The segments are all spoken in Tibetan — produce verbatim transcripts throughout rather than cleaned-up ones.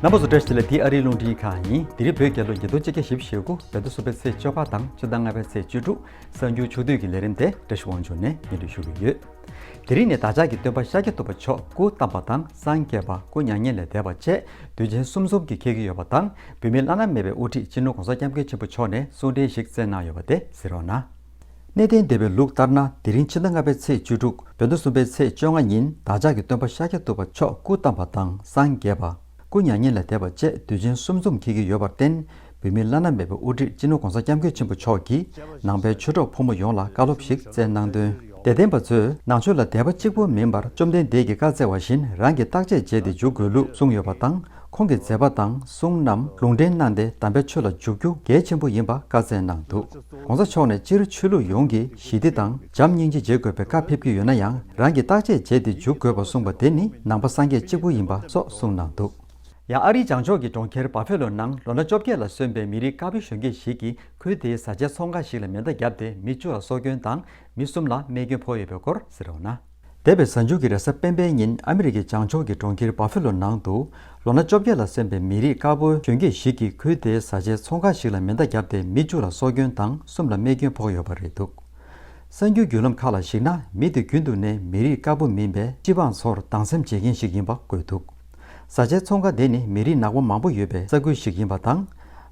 རྣམ་པ་ཚོ་བཀྲ་ཤིས་བདེ་ལེགས། འདི་ཨ་རིའི་རླུང་འཕྲིན་ཁང་ཡིན། འདི་རིང་བོད་རྒྱལ་ལོ་ཉིས་སྟོང་ཆིག་བརྒྱ་བཞི་བཅུ་ཞེ་དགུ། བོད་ཟླ་གསུམ་པའི་ཚེས་བཅོ་ཁ་དང་ཕྱི་ཟླ་ལྔ་པའི་ཚེས་བཅུ་དྲུག་གསར་འགྱུར་ཕྱོགས་བསྡུས་ཀྱི་ལས་རིམ་དེ་བཀྲ་ཤིས་དབང་ཕྱུག་ནས་སྙན་སྒྲོན་ཞུ་གི་ཡོད། དེ་རིང་ནི་བདག་ཅག་གི་སྟོན་པ་ཤཱཀྱ་ཐུབ་པ་མཆོག་སྐུ་བལྟམས་པ་དང་སངས་རྒྱས་པ། སྐུ་མྱ་ངན་ལས་འདས་པ་བཅས་དུས་ཆེན་གསུམ་གསུམ་གྱིས་འཁེལ་གྱི་ཡོད་པ་དང་། བོད་མིའི་བླ་ན་མེད་པའི་དབུ་ཁྲིད་སྤྱི་ནོར་༸གོང་ས་༸སྐྱབས་མགོན་ཆེན་པོ་མཆོག་ནས་གསུང་འཕྲིན་ཞིག་བསྩལ་གནང་ཡོད་པ་དེ་གཟིགས་རོགས་གནང་། གནས་བརྟན་སྡེ་པའི་ལུགས་ལྟར་ན། དེ་རིང་ཕྱི་ཟླ་ལྔ་པའི་ཚེས་བཅུ་དྲུག་བོད་ཟླ་གསུམ་པའི་ཚེས་བཅོ་ལྔ་ཉིན་བདག་ཅག་གི་སྟོན་པ་ཤཱཀྱ་ཐུབ་པ་མཆོག་སྐུ་བལྟམས་པ་དང་སངས་རྒྱས་པ། སྐུ་མྱ་ངན་ལས་འདས་པ་བཅས་དུས་ཆེན་གསུམ་གསུམ་འཁེལ་གྱི་ཡོད་པར་བརྟེན། བོད་མིའི་བླ་ན་མེད་པའི་དབུ་ཁྲིད་སྤྱི་ནོར་༸གོང་ས་༸སྐྱབས་མགོན་ཆེན་པོ་མཆོག་གིས་ནང་པའི་ཆོས་གྲོགས་ཕོ་མོ་ཡོངས་ལ་བཀའ་སློབ་ཞིག་བསྩལ་གནང་དོན། དད་ལྡན་པ་ཚོས་ནང་ཆོས་ལ་དད་པ་གཅིག་པུ་མིན་པར་བཅོམ་ལྡན་འདས་ཀྱིས་བཀའ་སྩལ་བ་བཞིན་རང་གིས་བརྟག་དཔྱད་བྱས་ཏེ་འཇུག་དགོས་ལུགས་གསུངས་ཡོད་པ་དང་། ཁོང་གི་མཛད་པ་དང་གསུང་རྣམས་ལུང་འདྲེན་གནང་སྟེ་དམ་པའི་ཆོས་ལ་འཇུག་རྒྱུ་གལ་ཆེན་པོ་ཡིན་པ་བཀའ་སྩལ་གནང་འདུག ༸གོང་ས་མཆོག་ནས་སྤྱིར་ཆོས་ལུགས་ཡོངས་ཀྱིས་ཞི་བདེ་དང་བྱམས་སྙིང་རྗེ་བྱེད་དགོས་པའི་བཀའ་ཕེབས་ཀྱི་ཡོད་ན་ཡང་། རང་གིས་བརྟག་དཔྱད་བྱས་ཏེ་འཇུག་དགོས་པ་གསུངས་པ་དེ་ནི་ནང་པ་སངས་རྒྱས་གཅིག་པུ་ཡིན་པ་སོགས་གསུངས་གནང་འདུག་ཡང་ཨ་རིའི་བྱང་ཕྱོགས་ཀྱི་གྲོང་ཁྱེར་བ་ཕེ་ལོ་ནང་ལོ་ན་བཅོ་བརྒྱད་ལ་སོན་པའི་མི་རིགས་དཀར་པོའི་གཞོན་སྐྱེས་ཤིག་གིས་ཁུལ་དེའི་བཟའ་བཅའི་ཚོང་ཁང་ཞིག་ལ་མེ་མདའ་བརྒྱབ་སྟེ་མི་བཅུ་ལ་སྲོག་སྐྱོན་དང་མི་གསུམ་ལ་རྨས་སྐྱོན་ཕོག་ཡོད་པའི་སྐོར་གཟིགས་རོགས་གནང་། འདས་པའི་གཟའ་མཇུག་གི་རེས་གཟའ་སྤེན་པའི་ཉིན་ཨ་མི་རི་ཀའི་བྱང་ཕྱོགས་ཀྱི་གྲོང་ཁྱེར་བ་ཕེ་ལོ་ནང་དུ་ལོ་ན་བཅོ་བརྒྱད་ལ་སོན་པའི་མི་རིགས་དཀར་པོའི་གཞོན་སྐྱེས་ཤིག་གིས་ཁུལ་དེའི་བཟའ་བཅའི་ཚོང་ཁང་ཞིག་ལ་མེ་མདའ་བརྒྱབ་སྟེ་མི་བཅུ་ལ་སྲོག་སྐྱོན་དང་གསུམ་ལ་རྨས་སྐྱོན་ཕོག་ཡོད་པ་རེད་འདུག་གསར་འགྱུར་བརྒྱུད་ལམ་ཁག་ལ་གཞིགས་ན། མི་དེ་རྒྱུན་དུ་ནས་མི་རིགས་དཀར་པོ་མིན་པའི་སྤྱི་འབངས་ཚོར་སྡང་སེམས་བྱེད་མཁན་ཞིག་ཡིན་པ་བཀོད་འདུག་བཟའ་བཅའི་ཚོང་ཁང་དེ་ནི་མི་རིགས་ནག་པོ་མང་པོ་ཡོད་པའི་ས་ཁུལ་ཞིག་ཡིན་པ་དང་།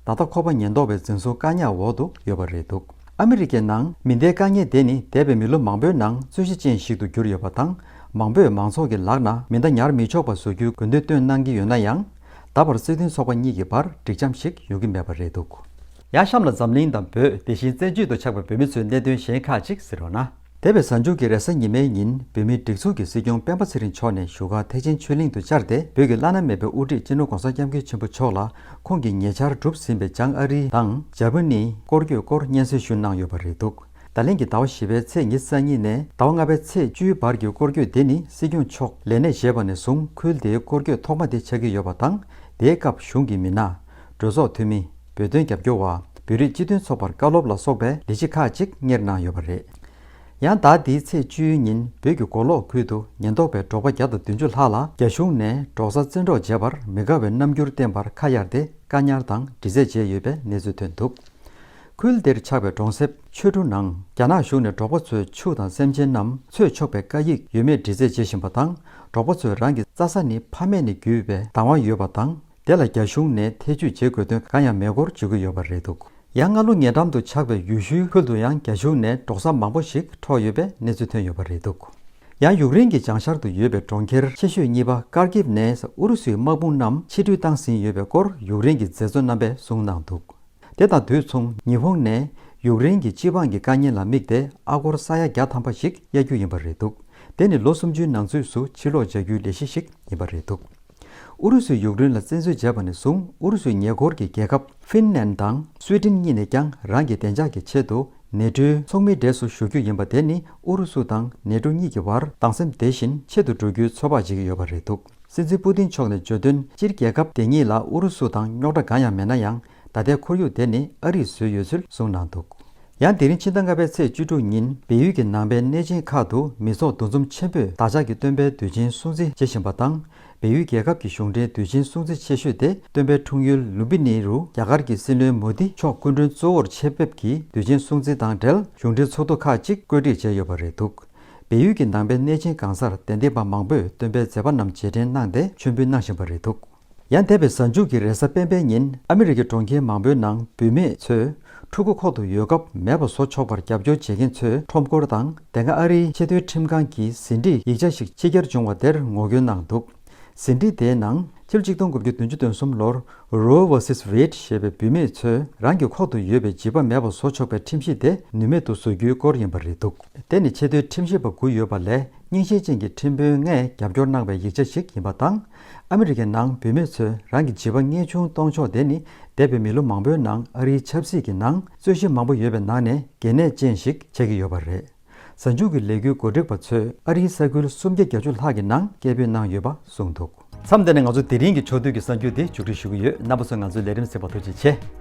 ད་ལྟ་ཁོ་པ་ཉེན་རྟོག་པའི་འཛིན་བཟུང་བཀག་ཉར་འོག་ཏུ་ཡོད་པ་རེད་འདུག་ཨ་མི་རི་ཀའི་ནང་མེ་མདའི་དཀའ་ངལ་དེ་ནི་འདས་པའི་མི་ལོ་མང་པོའི་ནང་རྩོད་གཞི་ཅན་ཞིག་ཏུ་གྱུར་ཡོད་པ་དང་། མང་པོས་མང་ཚོགས་ཀྱི་ལག་ན་མེ་མདའ་ཉར་མི་ཆོག་པ་བཟོ་རྒྱུའི་དགོས་འདུན་བཏོན་གནང་གི་ཡོད་ན་ཡང་། ད་བར་སྲིད་དོན་ཚོགས་པ་གཉིས་ཀྱི་བར་འགྲིག་འཆམ་ཞིག་ཡོང་གི་མེད་པ་རེད་འདུག་ཡང་གཤམ་ལ་འཛམ་གླིང་དང་བོད། དེ་བཞིན་བཙན་བྱོལ་དུ་ཆགས་པའི་བོད་མི་ཚོའི་གནད་དོན་གཞན་ཁག་ཅིག་གཟིགས་རོགས་གནང་། འདས་པའི་གཟའ་མཇུག་གི་རེས་གཟའ་ཉི་མའི་ཉིན་བོད་མིའི་སྒྲིག་འཛུགས་ཀྱི་སྲིད་སྐྱོང་སྤེན་པ་ཚེ་རིང་མཆོག་ནས་བཞུགས་སྒར་ཐེག་ཆེན་ཆོས་གླིང་དུ་བཅར་ཏེ། བོད་ཀྱི་བླ་ན་མེད་པའི་དབུ་ཁྲིད་སྤྱི་ནོར་༸གོང་ས་༸སྐྱབས་མགོན་ཆེན་པོ་མཆོག་ལ་ཁོང་གིས་ཉེ་ཆར་གྲུབ་ཟིན་པའི་བྱང་ཨ་རི་དང་འཇར་པ་ནིའི་སྐོར་སྐྱོད་སྐོར་སྙན་སེང་ཞུས་གནང་ཡོད་པ་རེད་འདུག་ད་ལན་གྱི་ཟླ་བ་བཞི་པའི་ཚེས་ཉི་ཤུ་རྩ་གཉིས་ནས་ཟླ་བ་ལྔ་པའི་ཚེས་བཅུའི་བར་གྱི་སྐོར་སྐྱོད་དེ་ནི་སྲིད་སྐྱོང་མཆོག་ལས་གནས་བཞེས་པ་ནས་བཟུང་ཁུལ་དེའི་སྐོར་སྐྱོད་ཐོག་མ་དེ་ཆགས་ཀྱི་ཡོད་པ་དང་། དེའི་སྐབས་གཞུང་གི་མི་སྣ། གྲོས་ཚོགས་འཐུས་མི། བོད་དོན་རྒྱབ་སྐྱོར་བ། བོད་རིགས་སྤྱི་མཐུན་ཚོགས་པར་བཀའ་སློབ་ལ་སོགས་པའི་ལས་གཞི་ཁག་ཅིག་གཉེར་གནང་ཡོད་པ་རེད། ཡང་ཟླ་འདིའི་ཚེས་བཅུའི་ཉིན་བོད་ཀྱི་མགོ་ལོག་ཁུལ་དུ་ཉེན་རྟོག་པས་འབྲོག་པ་བརྒྱ་དང་བདུན་ཅུ་ལྷག་ལ་རྒྱ་གཞུང་ནས་འབྲོག་ས་བཙན་འཕྲོག་བྱས་པར་མི་དགའ་བའི་རྣམ་འགྱུར་བསྟན་པར་ཁ་གཡར་ཏེ་བཀག་ཉར་དང་འདྲི་རྩད་བྱས་ཡོད་པའི་གནས་ཚུལ་ཐོན་འདུག་ཁུལ་དེར་ཆགས་པའི་གྲོང་གསེབ་ཆོས་གྲུ་ནང་རྒྱ་ནག་གཞུང་ནས་འབྲོག་པ་ཚོའི་ཕྱུགས་དང་སེམས་ཅན་རྣམས་འཚོས་ཆོག་པའི་བཀའ་ཡིག་ཡོད་མེད་འདྲི་རྩད་བྱེད་བཞིན་པ་དང་། འབྲོག་པ་ཚོས་རང་གི་རྩྭ་ས་ནི་ཕ་མེས་ནས་བརྒྱུད་པའི་བདག་དབང་ཡོད་པ་དང་། དེ་ལ་རྒྱ་གཞུང་ནས་ཐེ་ཇུས་བྱེད་དགོས་དོན་གང་ཡང་མེད་སྐོར་བརྗོད་ཀྱི་ཡོད་པ་རེད་འདུག་ཡང་སྔ་ལོ་ཉེ་འགྲམ་དུ་ཆགས་པའི་ཡུལ་ཤུལ་ཁུལ་དུ་ཡང་རྒྱ་གཞུང་ནས་འབྲོག་ས་མང་པོ་ཞིག་འཕྲོག་ཡོད་པའི་གནས་ཚུལ་ཐོན་ཡོད་པ་རེད་འདུག་ཡང་ཡུཀ་རེན་གྱི་བྱང་ཤར་དུ་ཡོད་པའི་གྲོང་ཁྱེར་ཆེ་ཤོས་གཉིས་པ་ཀར་ཀིབ་ནས་ཨུ་རུ་སུའི་དམག་དཔུང་རྣམས་ཕྱིར་འཕུར་བཏང་ཟིན་ཡོད་པའི་སྐོར་ཡུཀ་རེན་གྱི་མཛད་གཙོ་རྣམ་པས་གསུངས་གནང་འདུག་དེ་དང་དུས་མཚུངས་ཉི་ཧོང་ནས་ཡུཀ་རེན་གྱི་སྤྱི་འབངས་ཀྱི་དཀའ་ངལ་ལ་དམིགས་ཏེ་ཨ་སྒོར་ས་ཡ་བརྒྱ་ཐམ་པ་ཞིག་གཡར་རྒྱུ་ཡིན་པ་རེད་འདུག་དེ་ནི་ལོ་སུམ་ཅུའི་ནང་ཚུད་སུ་ཕྱིར་སློག་བྱ་རྒྱུའི་ལས་གཞི་ཞིག་ཡིན་པ་རེད་འདུག་ཨུ་རུ་སུས་ཡུཀ་རེན་ལ་བཙན་འཛུལ་བྱས་པ་ནས་བཟུང་ཨུ་རུ་སུའི་ཉེ་འཁོར་གྱི་རྒྱལ་ཁབ་ཧྥིན་ལན་དང་སུའེ་ཏེན་གཉིས་ནས་ཀྱང་རང་གི་བདེ་འཇགས་ཀྱི་ཆེད་དུ་ནེ་ཏྲོའི་ཚོགས་མིའི་གྲས་སུ་ཞུགས་རྒྱུ་ཡིན་པ་དེ་ནི་ཨུ་རུ་སུ་དང་ནེ་ཏྲོ་གཉིས་ཀྱི་བར་སྡང་སེམས་དེ་བཞིན་ཆེ་རུ་འགྲོ་རྒྱུའི་ཚོད་དཔག་བྱེད་ཀྱི་ཡོད་པ་རེད་འདུག་སྲིད་འཛིན་པུ་ཏིན་མཆོག་ནས་བརྗོད་དོན། སྤྱིར་རྒྱལ་ཁབ་དེ་གཉིས་ལ་ཨུ་རུ་སུ་དང་རྙོག་དྲ་གང་ཡང་མེད་ན་ཡང་། ད་ལྟའི་ཁོར་ཡུག་དེ་ནི་ཨ་རིས་བཟོས་ཡོད་ཚུལ་གསུངས་གནང་འདུག་ཡང་དེ་རིང་ཕྱི་ཟླ་ལྔ་པའི་ཚེས་བཅུ་དྲུག་ཉིན་བལ་ཡུལ་གྱི་ནང་པའི་གནས་ཆེན་ཁག་ཏུ་མི་ཚོགས་འདུ་འཛོམས་ཆེན་པོས་བདག་ཅག་གི་སྟོན་པའི་དུས་ཆེན་སྲུང་བརྩི་བྱེད་བཞིན་པ་དང་། བལ་ཡུལ་རྒྱལ་ཁབ་ཀྱི་གཞུང་འབྲེལ་དུས་ཆེན་སྲུང་བརྩི་ཆེ་ཤོས་དེ་སྟོན་པའི་འཁྲུངས་ཡུལ་ལུམ་བི་ནི་རུ་རྒྱ་གར་གྱི་སྲིད་བློན་མོ་དི་མཆོག་སྐུ་མགྲོན་གཙོ་བོར་ཆེད་ཕེབས་ཀྱིས་དུས་ཆེན་སྲུང་བརྩི་དང་འབྲེལ་གཞུང་འབྲེལ་ཚོགས་འདུ་ཁག་ཅིག་བཀོད་སྒྲིག་བྱས་ཡོད་པ་རེད་འདུག་བལ་ཡུལ་གྱི་ནང་པའི་གནས་ཆེན་གང་སར་དད་ལྡན་པ་མང་པོས་སྟོན་པའི་མཛད་པ་རྣམས་རྗེས་དྲན་གནང་སྟེ་མཆོད་འབུལ་གནང་བཞིན་པ་རེད་འདུག་ཡང་འདས་པའི་གཟའ་མཇུག་གི་རེས་གཟའ་སྤེན་པའི་ཉིན་ཨ་མི་རི་ཀའི་གྲོང་ཁྱེར་མང་པོའི་ནང་བུད་མེད་ཚོས་ཕྲུ་གུ་ཁོག་ཏུ་ཡོད་སྐབས་མེད་པ་བཟོ་ཆོག་པར་རྒྱབ་སྐྱོར་བྱེད་མཁན་ཚོའི་ཁྲོམ་སྐོར་དང་དེ་སྔ་ཨ་རིའི་ཆེས་མཐོའི་ཁྲིམས་ཁང་གིས་ཟིན་བྲིས་ཡིག་ཆ་ཞིག་ཕྱི་གྱར་བྱུང་བ་དེར་ངོ་རྒོལ་གནང་འདུག་ཟིན་བྲིས་དེའི་ནང་ཕྱི་ལོ་ཆིག་སྟོང་དགུ་བརྒྱ་བདུན་ཅུ་དོན་གསུམ་ལོར་Roe versus Wade ཞེས་པའི་བུད་མེད་ཚོས་རང་གི་ཁོག་ཏུ་ཡོད་པའི་བྱིས་པ་མེད་པ་བཟོ་ཆོག་པའི་ཁྲིམས་གཞི་དེ་ནུས་མེད་དུ་བཟོ་རྒྱུའི་སྐོར་ཡིན་པ་རེད་འདུག་དེ་ནི་ཆེས་མཐོའི་ཁྲིམས་ཞིབ་པ་དགུ་ཡོད་པ་ལས་རྙིང་ཞེན་ཅན་གྱི་ཁྲིམས་དཔོན་ལྔས་རྒྱབ་སྐྱོར་གནང་བའི་ཡིག་ཆ་ཞིག་ཡིན་པ་དང་། ཨ་མི་རི་ཀའི་ནང་བུད་མེད་ཚོས་རང་གི་བྱིས་པ་མངལ་ཆུང་གཏོང་ཕྱོགས་དེ་ནི་འདས་པའི་མི་ལོ་མང་པོའི་ནང་ཨ་རིའི་ཆབ་སྲིད་ཀྱི་ནང་རྩོད་གཞི་མང་པོ་ཡོད་པའི་ནང་ནས་གལ་གནད་ཅན་ཞིག་ཆགས་ཀྱི་ཡོད་པ་རེད། གཟའ་མཇུག་གི་ལས་འགུལ་གོ་སྒྲིག་པ་ཚོས་ཨ་རིའི་ས་ཁུལ་སུམ་བརྒྱ་བརྒྱད་ཅུ་ལྷག་གི་ནང་སྐད་འབོད་གནང་ཡོད་པ་གསུངས་འདུག་མཚམས་འདི་ནས་ང་ཚོ་དེ་རིང་གི་ཕྱོགས་བསྡུས་ཀྱི་གསར་འགྱུར་འདི་མཇུག་སྒྲིལ་ཞུ་གི་ཡོད། རྣམ་པ་ཚོས་ང་ཚོའི་ལས་རིམ་གཟིགས་པར་ཐུགས་རྗེ་ཆེ།